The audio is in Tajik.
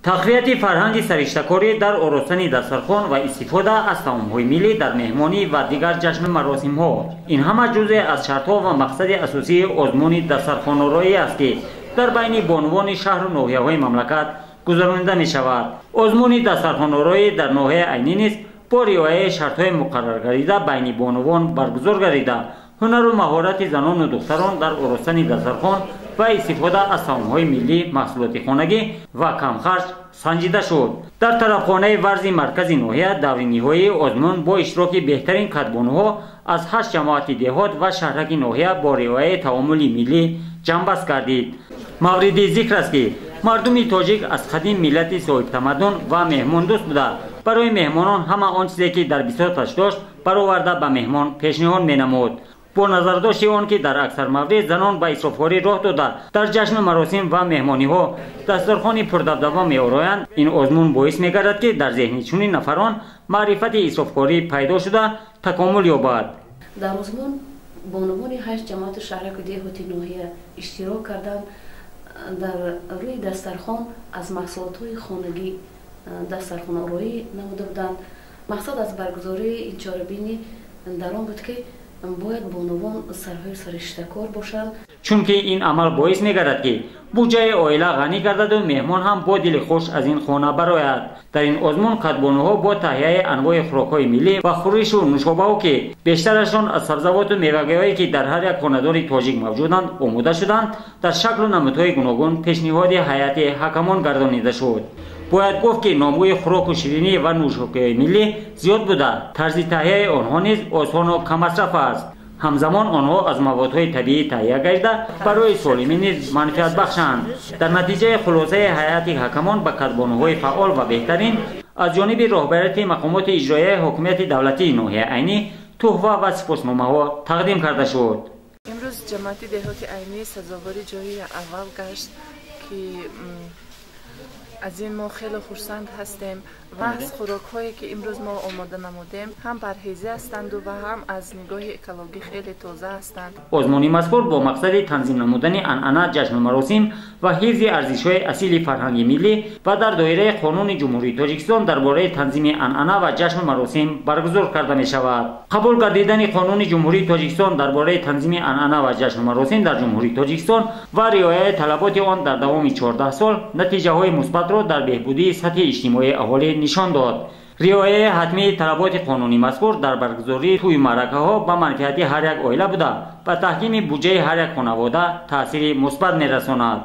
Тақвияти фарҳанги сариштакорӣ дар оростани дастархон ва истифода аз таомҳои миллӣ дар меҳмонӣ ва дигар ҷашну маросимҳо. Ин ҳама ҷузъе аз шартҳо ва мақсади асосии озмуни дастархонороӣ аст, ки дар байни бонувони шаҳру ноҳияҳои мамлакат гузаронида мешавад. Озмуни дастархонороӣ дар ноҳияи Айнӣ низ бо риояи шартҳои муқарраргардида байни бонувон баргузор гардида, ҳунару маҳорати занону духтарон дар оростани дастархон ва истифода аз таомҳои миллӣ, маҳсулоти хонагӣ ва камхарҷ санҷида шуд. Дар тарабхонаи варзи маркази ноҳия даври ниҳоии озмун бо иштироки беҳтарин кадбонуҳо аз 8 ҷамоати деҳот ва шаҳраки ноҳия бо риояи таомули миллӣ ҷамъбаст гардид. Мавриди зикр аст, ки мардуми тоҷик аз қадим миллати соҳибтамаддун ва меҳмондӯст буда, барои меҳмонон ҳама он чизе, ки дар бисоташ дошт, бароварда ба меҳмон пешниҳод менамуд. Бо назардошти он ки дар аксар маврид занон ба исрофкорӣ роҳ дода, дар ҷашну маросим ва меҳмониҳо дастархони пурдабдаба меороянд, ин озмун боис мегардад, ки дар зеҳни чунин нафарон маърифати исрофкорӣ пайдо шуда такомул ёбад. Дар озмун бонувони 8 ҷамоату шаҳраку деҳоти ноҳия иштирок карданд. Дар рӯи дастархон аз маҳсулотҳои хонагӣ дастархонороӣ намуда буданд. Мақсад аз баргузории ин чорабинӣ дар он буд, ки бояд бонувон сарҳои сариштакор бошанд, чунки ин амал боис мегардад, ки буҷаи оила ғанӣ гардаду меҳмон ҳам бо дили хуш аз ин хона барояд. Дар ин озмун кадбонуҳо бо таҳияи анвои хӯрокҳои миллӣ ва хӯришу нӯшобаҳо, ки бештарашон аз сабзавоту мевагиҳое, ки дар ҳар як хонадони тоҷик мавҷуданд, омода шуданд, дар шаклу намудҳои гуногун пешниҳоди ҳайати ҳакамон гардонида шуд. Бояд гуфт, ки номгӯи хӯроку ширинӣ ва нӯшокиҳои миллӣ зиёд буда, тарзи таҳияи онҳо низ осону каммасраф аст. Ҳамзамон онҳо аз маводҳои табиӣ таҳия гардида, барои солимӣ низ манфиатбахшанд. Дар натиҷаи хулосаи ҳайати ҳакамон ба кадбонуҳои фаъол ва беҳтарин аз ҷониби роҳбарияти мақомоти иҷроияи ҳокимияти давлатии ноҳияи Айнӣ туҳфа ва сипосномаҳо тақдим карда шуд. Имрӯз ҷамоати деҳоти Айнӣ сазовори ҷои аввал гашт, ки аз ин мо хеле хурсанд ҳастем ва аз хӯрокҳое, ки имрӯз мо омода намудем, ҳам парҳезӣ ҳастанду ва ҳам аз нигоҳи экологӣ хеле тоза ҳастанд. Озмуни мазкур бо мақсади танзим намудани анъана, ҷашну маросим ва ҳифзи арзишҳои асили фарҳанги миллӣ ва дар доираи Қонуни Ҷумҳурии Тоҷикистон дар бораи танзими анъана ва ҷашну маросим баргузор карда мешавад. Қабул гардидани Қонуни Ҷумҳурии Тоҷикистон дар бораи танзими анъана ва ҷашну маросим дар Ҷумҳурии Тоҷикистон ва риояи талаботи он дар давоми 14 сол натиҷаҳои мусбатро дар беҳбудии сатҳи иҷтимоии аҳолӣ нишон дод. Риояи ҳатмии талаботи қонуни мазкур дар баргузории тӯю маъракаҳо ба манфиати ҳар як оила буда, ба таҳкими буҷаи ҳар як хонавода таъсири мусбат мерасонад.